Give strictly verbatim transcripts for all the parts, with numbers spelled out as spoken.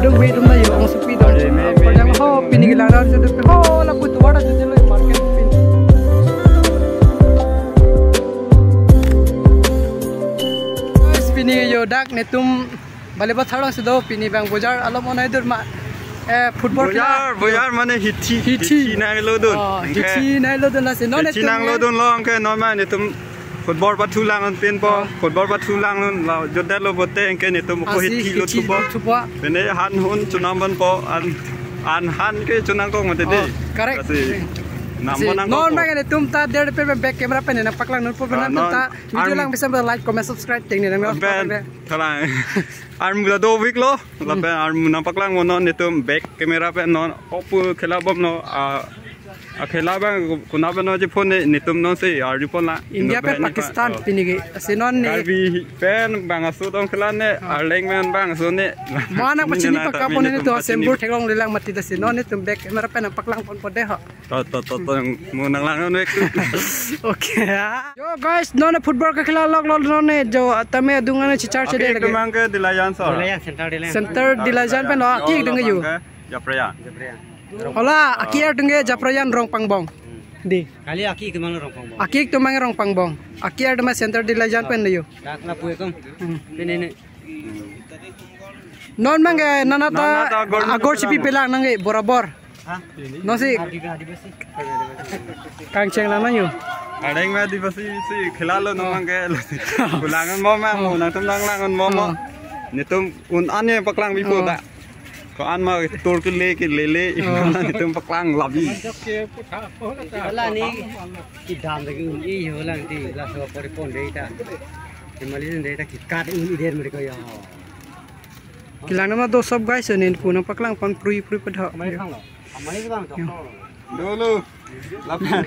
Dong wait dong na yo, ang supi dong. Aje, me, me, Pajang me, ho, me. Pini kelang rar jadu pe. Ho, lapu tuwar jadu lo market pin. Guys, pini yo dak netum bale bathar si do, pini bang bojar alom onai dur ma. Eh, football Bojar, kila. Bojar mane hithi. Hithi. Hithi nanglo dun. Oh, anke hithi nanglo dun lasi. Non hithi netum nanglo dun lo anke non ma netum football pathu lang pinpo. Oh. Football pathu lang lo jodelo bote anke netum ko asi hithi lo hithi thupo. Thupo. Pene han hon chunam ponpo an, an han ke chunam kong mate de. Oh, correct. Asi. Nam asi, mo nang non kong. Bang netum ta der pe back camera pen nangpaklang nunpo. Ah, non ta video arm- lang bisa like, comment, subscribe ting ni nang. Pen thalang. Arm gula do week lo. Lapen armu nangpaklang mo non netum back camera pen non opu khela bomlo, a, a khela bang kuna pen non je phone ne netum non se arju pon la. India pen Pakistan pini ke. Asi non ne. Karbi pen bang aso tong khela ne, oh. Arleng pen bang aso ne. Mana pachini pakapon ne to sembur theklong lelang mati ta si non netum back camera pen nangpaklang ponpo de ho. To, to, to, to, mo nanglang non ek. Okay. Yo guys, non football kekhela lok lo non ne jo tame adung ane chichar chede lagi. Aki ek tumang ke Dilajan sir. Dilajan, Central Dilajan. Central Dilajan pen lo, aki ek tumang ke Japrayan. Japrayan. Hola, aki ek tumang ke Japrayan Rongpangbong. Di. Kali aki ek tumang Rongpangbong. Aki ek tumang Rongpangbong. Aki ek tumang Central Dilajan pen yo. Dak lapu ekdom. Hmm. Pene ne. Non mang ke nana ta nana ta gor agor chipi pelang nang ke borabor. Ha? Non si. Adi, adi basi. Kangcheng lang nang yo. Areng ma adi basi si khela lo non mang ke. Kulang mo ma mo nangtum nanglang mo mo. Oh. Netum un ane paklang bipo ta. Ko an ma tur ke le ke le le. Oh. Netum paklang labi. Hala ni kidam lagi un-e yo lang ti laso pori pon de ta. Kemali de ta kikat un-e der mereka ya. Kelang nama do sob guys, nen pu nangpaklang pon prui prui padha. Kemali sang lo. Kemali bang doktor. Dolo. Lapen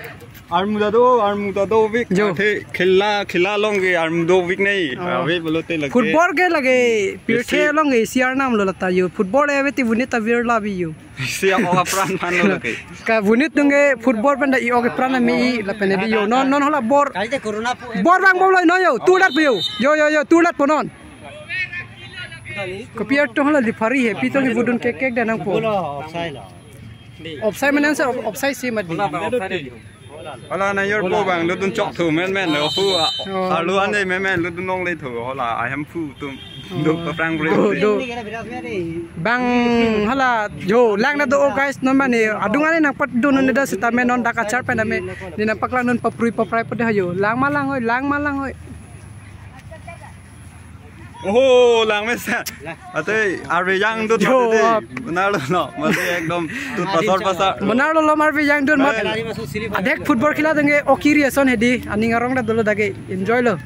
armu ta do, armu ta do week. Jo. Athe khela, khela long ke armu do week nei. Oh. Ave bolo te lage. Football ke lage, pirthe long ke siar nam lo lata yo. Football ave ti bunit ta vir labi yo. Si ako ka pran man lo lage. Ka bunit tung ke football pen da i-ok pran me i lapen di yo. Non, non hala bor. Kali te corona pu. Bor bang bom lo non yo. Tulat pu yo. Yo, yo, yo, tulat pu non. Kopi ar tong hala lifari he, pi tong ibudun kek kek danang po. Bola offside lo. Offside mane sir, offside si mati. Bola offside lo. Hala na yor po bang, ludun chok thu men men lo pu. Oh. Arlo ane men men, ludun long le thu. Hala, ahem pu tum. Oh. Do pa prang bre. Do, do. Bang hala, yo, lang na do, oh, guys, non mane, adung ane nangpatdun ne da sita men non dak achar pen ame. Ne nangpaklang non paprui paprai pade ha yo. Lang ma lang oi, lang ma lang oi. Oho, lang mesen. Ate, arve yang dut yo, mati de. Ap. Benar lo, no. Mati ekdom tut pasar pasar. Benar lo, lom arve yang dut mat. Adek football khela denge, okiri ason hedi, aning arong da dolo dage, enjoy lo.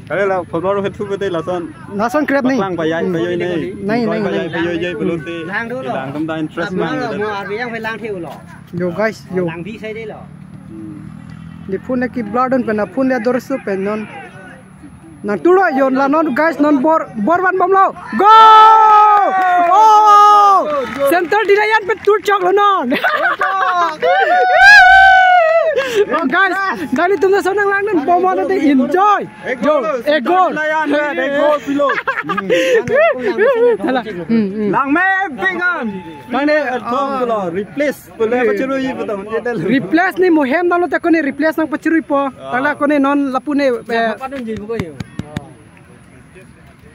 Kali la football khethu bete lason. Lason krep ni. Paklang payai, payai nei. Nei, nei, payai, nei. Payai, payai, payai, payai. Lang dolo. Lang tum da interest. Abang mang lo, dut. Mo arve yang pe lang the ulo. Yo guys, yo. Lang bi sai de lo. Hmm. Di phone le ki bladon pen, phone le ador su pen non. Nang tulo yon la non guys, non bor, bor van bomlo. Go! Oh! Central Dilayan pen tur chok lo non. Oh guys, dali tum na sonang lang non bom wana te enjoy. Yo, egol. Dilayan, egol pilo. Hala. Hmm, hmm. Lang me pingan. Lang ne, ekdom lo, replace. Pule pachirui pu ta, replace ni mohem dalo ta kone replace nangpachiruipo. Ah. Tangla kone non lapu ne, eh,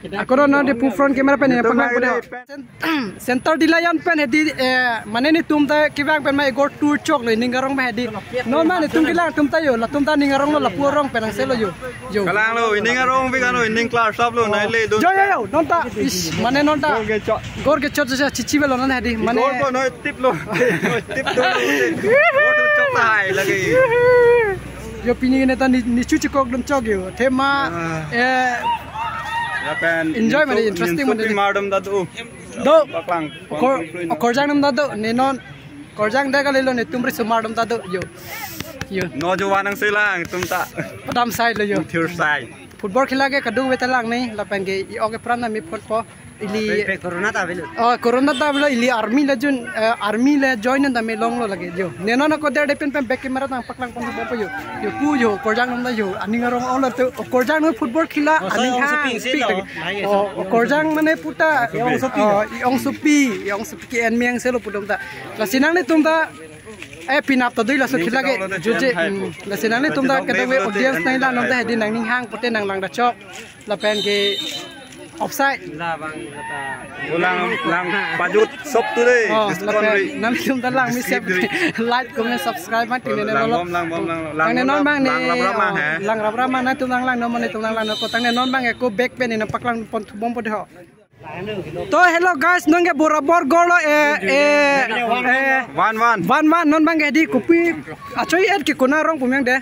akono non de pu front camera pen ne panglang pu de. Cen-, Central Dilayan pen hedi, eh, mane netum ta kevang pen ma egor tur chok lo ning arong ma hedi. Non ma netum kelang tum ta yo, latum ta ning arong lo lapu arong pen nang se lo yo. Yo. Kalang lo, ining arong bi kan lo, ining class up lo, nai le do. Yo, yo, yo, non ta, ish, mane non ta. Gor ke chot. Gor ke chot chot chichi belo non hedi, mane. Gor ko noi tip lo. Noi tip lo. Gor to chot hai lagi. Yo pini ne ta ni, ni chuchi kok dum chok yo. Thema, ah, eh, ya pen, enjoy mane, interesting mane. Mardom da tu. Do. Paklang. Kor-, korjang nam da do, ne non. Korjang da kali lo netum ri sumar dum ta do yo. Yo. No jo wanang selang tum ta. Padam sai lo yo. Thir sai. Football khela ke kadung vete lang ni, lapen ke i-ok pran na mi phot po. Ili pe, pe corona ta avelo. Oh, corona ta avelo, ili army le jun, eh, army le join nang tame longlo lake jo. Ne non ako der de pen pen back camera tang paklang pon bompo jo. Jo pu jo, okorjang non ta jo. Aning arong olo to, okorjang non football khela, oh, so aning ong ha, sopi se pik lo, lake. Hai, oh, so okorjang mane puta. Ong sopi. Oh, i ong sopi, i ong sopi ke en meng se lo putum ta. Lasi nanglitum ta, eh, penap ta dui laso khela ke, jo je, hmm. Lasi nanglitum ta kedang ve audience nanglang non ta hedi nangning hang pote nanglang dachok. Lapen ke offside. Ulang, lang pajut sop tu dei. Oh, diskon lapen ri. Nanglitum ta lang mesen. Skip ri. Like, comment, subscribe mati ne lang non. Bom, lang bom, lang, lang. Tang ne non bang ne, lang rap rap ma, oh, he. Lang rap rap ma, nanglitum lang lang non, nanglitum lang lang non. Ko tang ne non bang ke ko back pen ne paklang pon thu bompo dei ho. To hello guys, non ke borabor goal lo, eh, eh, eh, one one. One one, non bang ke di kopi achoi et ke konat arong pu meng dei.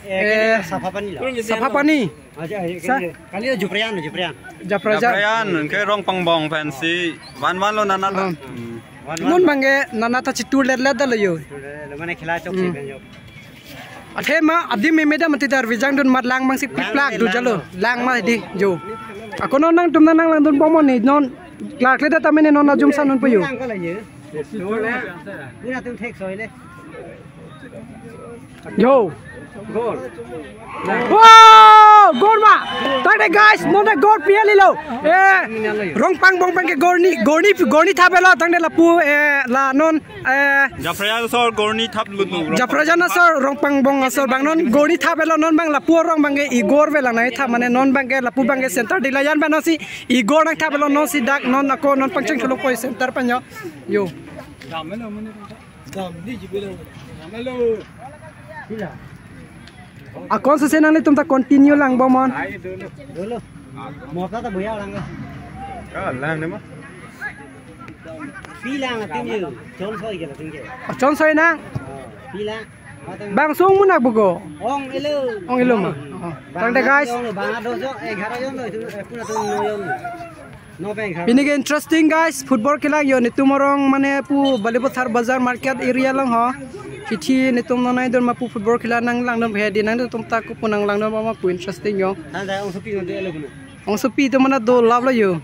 Eh, Sapha Pani lo. Sapha Pani. Acha, acha, sa- kali, kali Japrajan, Japrajan. Japrajan. Japrajan, ke Rongpangbong pensi one one lo nana ta. Hmm. Hmm. One one. Non bang ke nana ta chitur let let ta lo jo. Chitur let let lo, mane khela chok, hmm, si pen jo. Athema adim me me dam ati dar vijang dun mat lang bang si lang piplak le du lang jalo. Lo. Lang ma di jo. Ako non nangtum nanglangdun bompo ne non. Klar kle da tame ne non ajum san non po jo. Lang ko la jo. Pura tum thek soi le. Jo. Goal. Wow, goal ma. Tang dei guys, non dei goal pi alilo. Eh, Rongpangbong bang ke goal ni, goal ni, goal ni thap avelo tang dei lapu, eh, la non, eh, Japrajan asor goal ni thap lutlu. Japrajan asor, Rongpangbong asor bang non goal ni thap avelo non bang lapu arong bang ke i goal ve lang nai thap mane non bang ke lapu bang ke Central Dilajan bang non si i goal nang thap avelo non si dak non ako non pangcheng cholong poi center pen jo. Jo. Akon sese nanglitum ta continue lang bomnon. Dolo. Mota ta boya lang. Ah, lang dei ma. Pi lang atin jo. Chon soi ke la tin ke. Oh, chon soi nang. Oh, pi lang. Bang sung munak buko. Ong elo. Ong elo ma. Oh. Tang dei guys. Bang do jo, eh, egharo jon do, itu, eh, pura tu no jon. Pini ke interesting guys, football khela jo netum arong mane pu Balipathar Bazar market area along ho. Hithi netum non nai dun ma pu football khela nanglangdun he di nangtum ta kopu nanglangdun ma pu interesting jo. Tang dei ong sopi non dei lo kuno. Ong sopi to mana do lap lo jo.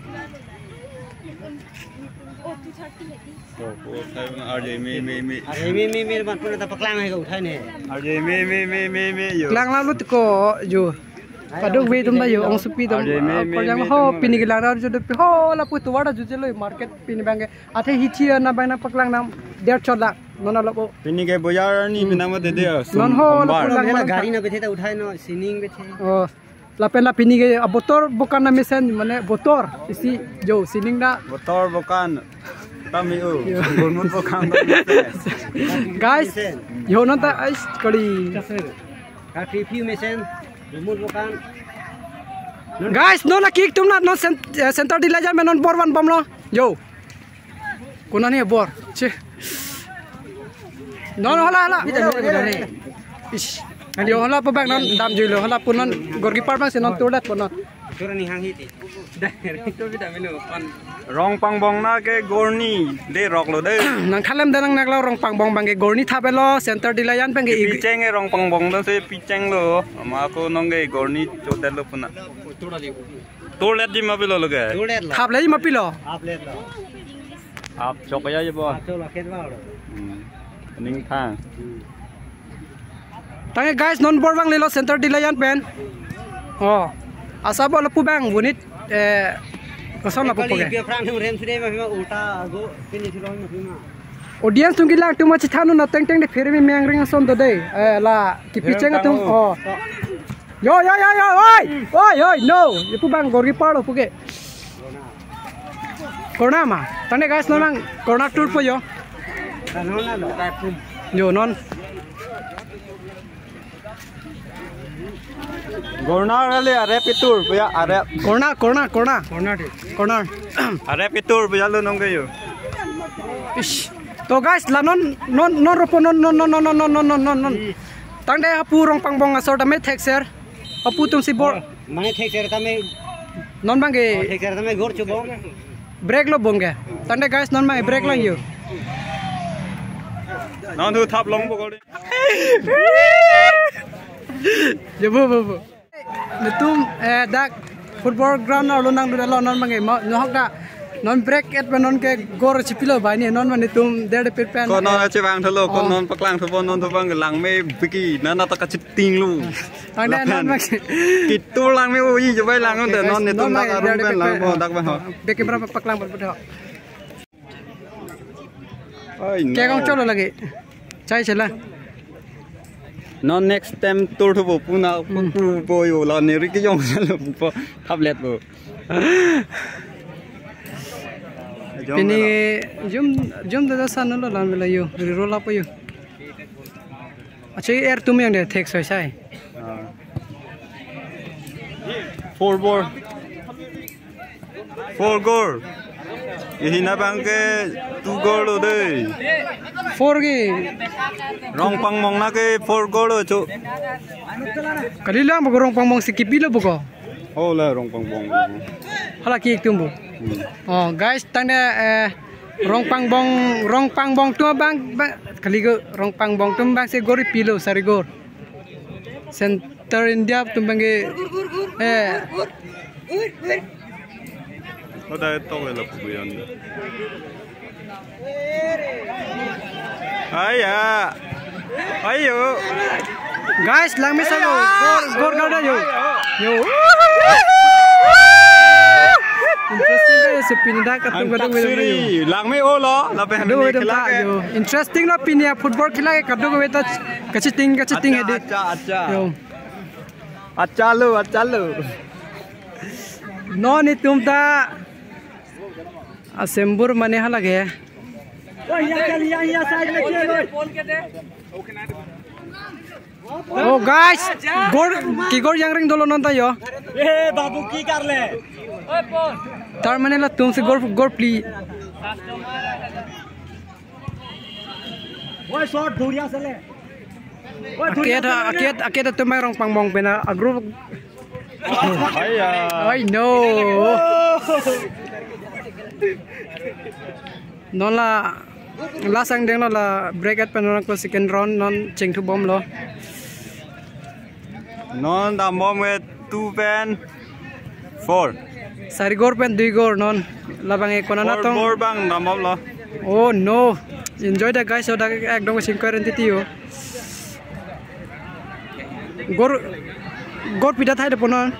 Oh, oh, thai mana arje me, me, me. Arje me, me, me, man pura ta paklang hai ko thai ne. Arje me, me, me, me, me, jo. Klang lap lo tiko jo. Paduk ve tum ta jo, ong sopi tum. Arje me, ah, me, pajang me, ho, tum pini ke lang ra jo dopi ho, lapu tovar ta jujelo market pini bang ke. Athe hithi na bang nang paklang nang der chot lak. Non alap o. Pini ke bojar ni, hmm, pinang mate dei, non ho, sombar. Lapu lang mela lang gari na bethe ta uthai non, sining bethe. Oh. Lapen la pini ke abotor bokan na mesen mane botor isi jo sining na. Botor bokan. Tame o. Yo. Gurmut bokan. Guys, jo non ta ais kali. Ka P P mesen, gurmut bokan. Guys, non la kick tum na non cen-, eh, Central Dilajan pen non bor van bomlo. Jo. Konat ni bor. Che. Non hala hala. Ish. Ani hala pu bang non dam juilo hala pu non goalkeeper bang si non turdat pu non. Turani hang hiti. Itu bida minu pan. Rongpangbong na ke goal ni dei rok lo dei. Nang khalem da nang naklo Rongpangbong bang ke goal ni thap avelo Central Dilajan bang ke i- Picheng e Rongpangbong do se picheng lo. Ama ako nong ke goal ni chodet lo pu na. Turali. Turlet di ma pilo lo ke? Turlet lo. Thap le ma pilo. Thap let lo. Ap chok ya je bo. Ap chok lo khet lo. Hmm. Ning thang. Hmm. Tang ke guys, non bor bang lelo Central Dilajan pen. Oh. Asa bo lapu bang bunit, eh, kosong lapu kali poke. Pia phrang hem rem side ma ma ulta go pini thilo ma ma. Audience atum kelang atum ma chithan non ateng teng dei phere me meng ring ason do dei. Eh, la kipicheng atum. Oh. Yo, yo, yo, yo, oi! Oi, oi, no! Ipu bang goalkeeper lo puke. Corner ma. Tang dei guys, non nang corner tur po jo. Jo, non. Corner kali, arep itur po ya, arep. Corner, corner, corner. Corner dei. Corner. Arep itur po ya lo nong ke jo. Ish. To guys, la non, non, non ropo non, non, non. Tang dei hapu Rongpangbong asor tame thekser. Hapu atum si bor. Oh, mane thekser tame. Non bang ke. Oh, thekser tame gor chubong. Break lo bong ke. Tang dei guys, non bang break lang jo. Non tu thap long bo kali. Jo bo bo bo. Netum, eh, dak Football ground arlo nangdun lo non abangke ma, nahok ta non break et pen non ke goal chipilo bai ni non mane tum der de pit pen. Ko non ache bang thelo, ko Oh. non paklang thupo non thubang langme biki nana ta kachiting lo. Tangte Lapen non abangke. Kitu langme oi jo bai lang Okay, te guys, non ne non tum abangke dak der arum de pen pit lang pen. Bo dak ba ho. Beke berapa paklang berapa. Ai, no. Kekong cholo lagi. Chai chela. Non next time tur thupo puna Hmm. pu boyo la ne ri kejong lo pu tablet bo. Jong Pini la. Jum jum da san lo la mila yo. Ri roll up yo. Acha er tum yang de thek soi sai. Ah. Four ball. Four goal. Ihina abangke two goal lo dei. Four ke. Rongpangmong na ke four goal lo chu. Kali lang boko Rongpangmong si kipilo boko. Oh la Rongpangmong. Hala ki tum bo. Hmm. Oh guys, tangte eh, Rongpangbong, Rongpangbong tum abang, bang, kali ko Rongpangbong tum abangsi goal pilo sari goal. Center India tum abangke, eh. Hoda to vela puyan. Aya. Ayo. Guys, langme sa lo. Goal, goal, goal, yo. Yo. Interesting guys, so pini dak kadung kadung Antaksari. Langme o lo, lapen Kadung hini kadung khela ta ke. Yo. Interesting lo pini ya football khela ke kadung kadung ta kachiting kachiting Acha, hedi. Acha, acha. Yo. Acha lo, acha lo. Non itum ta asembur mane hala ke. Oh guys, goal, ki goal yang ring dolo non ta yo. ए बाबू की कर ले। Tar mane latum si goal, goal pli. ओए शॉट दूरिया से ले। Aket, aket, aket atum mai Rongpangbong pen a group. Aya. Ai no. Non la last angdeng lo la break et pen non ko second round non chengthu bom lo. Non dam bom ke two pen four. Sari goal pen dui goal non labang e kona na Four, tong. Four bang dam bom lo. Oh no. Enjoy the guys, so dak ekdom singkar entity yo. Goal, goal pida thai de ponon.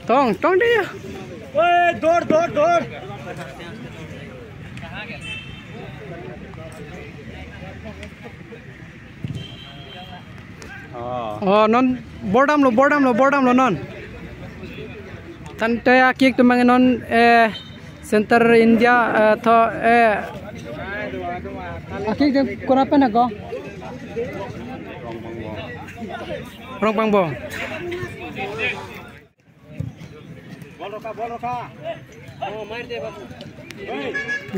Tong, tong de. ओए, दौड़, दौड़, दौड़। Oh. Oh, non bordam lo, bordam lo, bordam lo non. Tangte a-kick tum abang non, eh, Center India, eh, tho, eh, a-kick tum kona pen ako? Rongpangbong.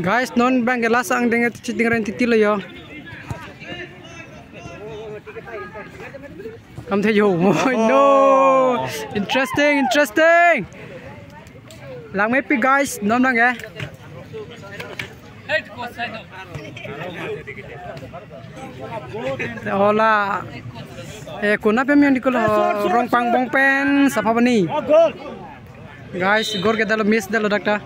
Guys, non abangke last angdeng chiting ren titi lo yo. Kam the yo. Oh, no. Interesting, interesting. Langme pi guys, non abangke. Hola. Eh, kona pen mi andikul ho, Rongpangbong pen Saphapani. Guys, goal kedalo, miss dalo dak ta.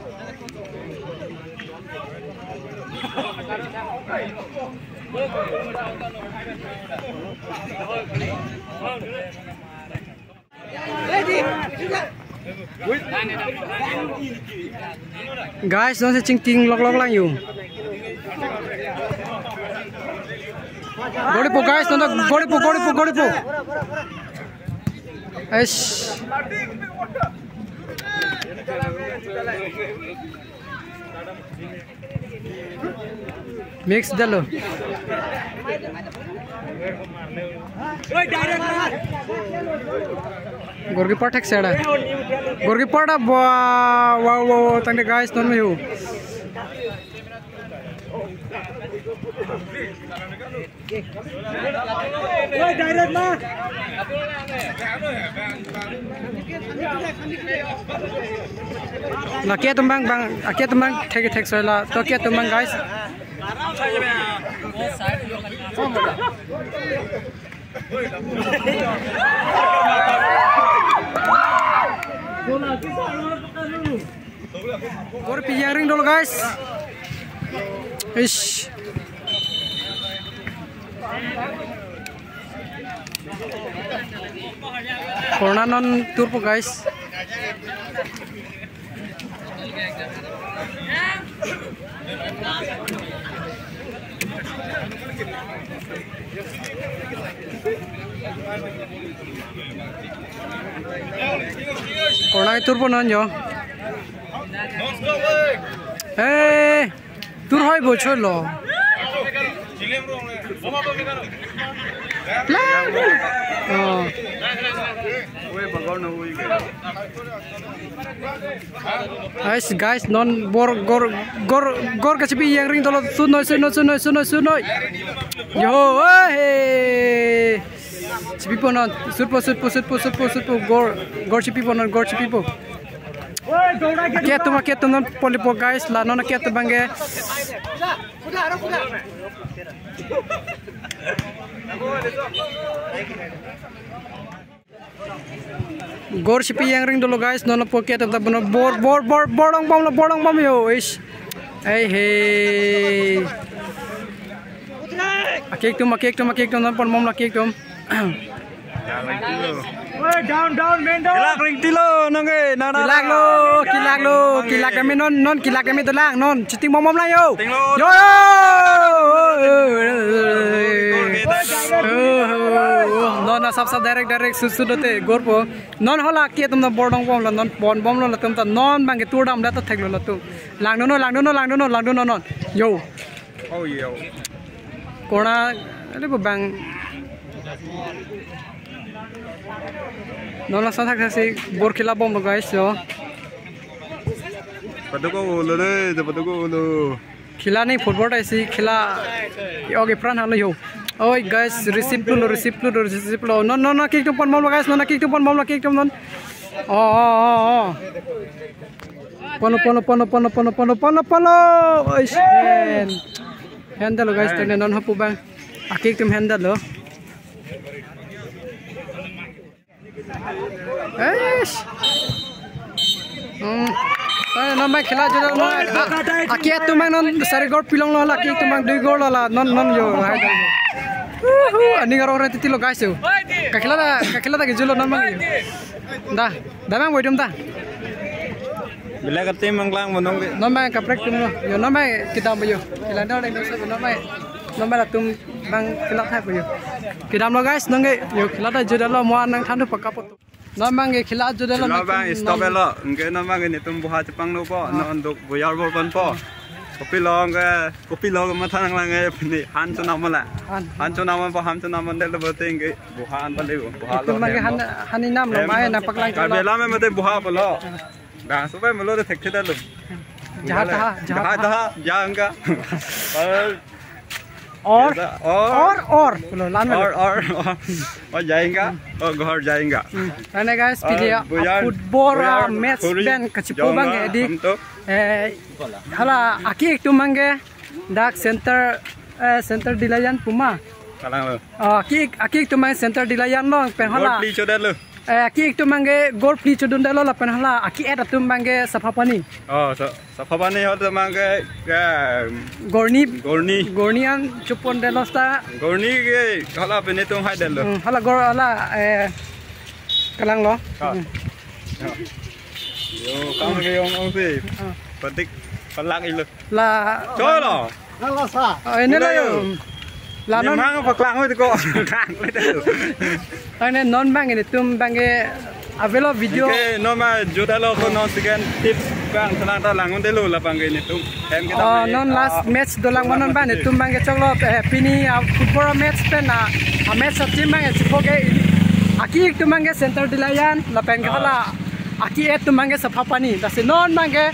Guys, non si chingting lok lok lang yo. Goal po guys, non goal po, goal po, goal po. Eish. Miss dalo. Goalkeeper thek sera. Goalkeeper ta ba, wow, wow, wow, tangte guys, non me ho. La ke tumbang bang, ake tumbang thek thek soila, to ke tumbang guys. Gor pi yang ring dolo guys. Ish. Corner non turpo guys. Corner turpo non yo. Hey, tur hoi bo cholo. Oh. Guys, guys, non bor gor gor gor kachipi yang ring dolo, sunoi sunoi sunoi sunoi sunoi. Yo, hey. Chipipo non, sutpo sutpo sutpo sutpo sutpo gor gor chipipo non, gor chipipo. Ake atum ake atum non ponlipo guys, la non ake atum bangke. Gor chipi yang ring dolo guys, non lapu ake atum ta bono bor bor bor bor longbomlo, bor longbom yo, ish. Hey hey. Ake atum ake atum ake atum non ponbomlo ake atum. Down down, man down. Kelak ringtilo nonke, nana. Kelaklo, kelaklo, kelak kami non, non kelak kami dolang non. Chitingbomlang yo. Tinglo. Yo. Non na sap sap direct direct sut sut dote gor po. Non hala ake atum na bor longbomlo, non ponbomlo latum ta, non bangke tur damlo ta theklo latum. Langdunnon, langdunnon, langdunnon, langdunnon non. Yo. Oh yo. Corner, ale bo bang. Non lason thaksi bor khela bomlo guys yo. Padoko ulo de, padoko ulo. Khela ni football ta isi khela. Oke, pran halo yo. Oi guys, receive lo, receive lo, receive lo. Non non non, kick atum ponbomlo guys, non kick atum ponbomlo, kick atum non. Oh oh oh oh. Ponlo ponlo ponlo ponlo ponlo ponlo ponlo ponlo. Oish, hand. Hand lo guys, tene non hapu bang. Ake atum hand lo. Eish. Hmm. Eh, non bang khela jodalo. Ake atum bang non sari gor pilonglo la, ake atum bang dui gor lo la, non non yo. Hai. Uhu, aning arong re titilo guys yo. Kakhela ta, kakhela ta kejutlo non bang yo. Da, da bang boidum da. Bilai ka team manglang monong ke. Non bang kaprek atumlo. Yo non bang kedam yo. Khela dor deng dosa non bang. Non bang atum bang khela thai yo. Kedamlo guys, nonke yo khela ta jodalo, mo nangthan thu pakka poto. Non bang ke khela jodalo. Khela bang stop lo. Nonke non bang netum buha chepanglo po. Ah. Non dok boyar bor ponpo. Kopilo ke, kopilo ke matha nanglang ke pini han chonam la. Han. Han chonam po, han chonam delo bote ke buha an pale buha lo. Itum bang ke hem han lo. Han inam lo, hem mai lo. Nangpaklang. Karbela me mate buha pulo. Ah. Dah, supaya melo de thekthedetlo. Jahat ha, jahat ha. Jahat ha, jahat ha. Or, और, ऐसा, और, और, और, बोलो, लान में और, बोलो। और, और, और जाएगा, और घर जाएगा। Hmm. Ane guys, और piliya, bujar, football, bujar, match khuri, pen kachipo bang jaunga, edi, हम तो, eh, hala, ake atum bang ke, dak center, eh, center Dilayan puma. Kalang lo. Ah, ake, ake atum bang center Dilayan lo, pen hala. Gol pli chodetlo. Eh, ake atum bang ke gol pli chodundetlo lapen hala ake-et atum bang ke Saphapani. Oh, Sa-, Saphapani hot bang ke, ke Gorni. Gorni. Gorni an chopondetlo seta. Gorni ke hala pen netum haidetlo. Hmm, hala gor hala, eh, kalang lo. Ah. Hmm. Yo, kam ke ong ong si. Ah. Patik palak ilo. La. Cholo. Nang lasa. Oh, ini la yo. Yo. La non. Nemang paklang itu ko. Ane non bang netum bang ke avelo video. Ke non ma jodalo ko non second tip bang selang ta langdunlo la bang ke netum. Hem ke. Oh, non last match dolang non bang netum bang ke choklo, eh, pini, ah, football match pen, ah, match a team bang chipo ke ake atum bang ke center Dilayan lapen ke hala ake-et atum bang ke Saphapani. Lasi non bang ke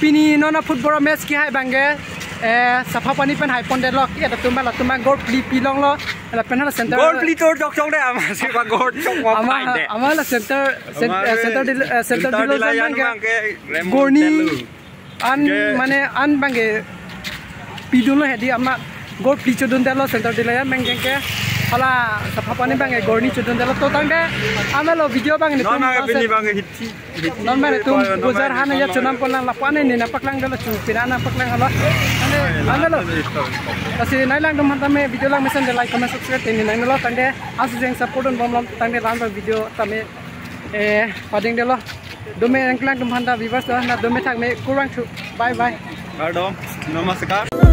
pini non a football match kehai bang ke Eh, sapha pani pen hai pondetlo, ke atum, latum ghor phli pilonglo, lapen hala center. Ghor phli tor chok chok de, ama si ba ghor chok ma Ama, pai de. Ama la center, cent-, Ama eh, center re, dil-, eh, center center dilo Dilayan jang ke bang ke Raymond gorni Telu. An Ke mane an bang ke pidunlo hedi ama ghor phli chodundetlo center Dilayan bang ke. Hala sapha pani bang ke gorni chodundetlo to tangte. Amelo video bang ni Non tum na bang pini se bang ke hithi. Non mane tum bojar hana ya chonam polang lapu-an ne nangpaklangdetlo chu pina nangpaklanglo. Ane, anelo. Lasi nai langdun aphan tame video lang mesen de like, comment, subscribe te ne nanglo tangte. Asu jeng support un bomlo tangte lang video tame, eh, padingdetlo. Dome nang langdun aphan ta viewers do na dome thakme kurvangthu. Bye bye. Kardom. Namaskar.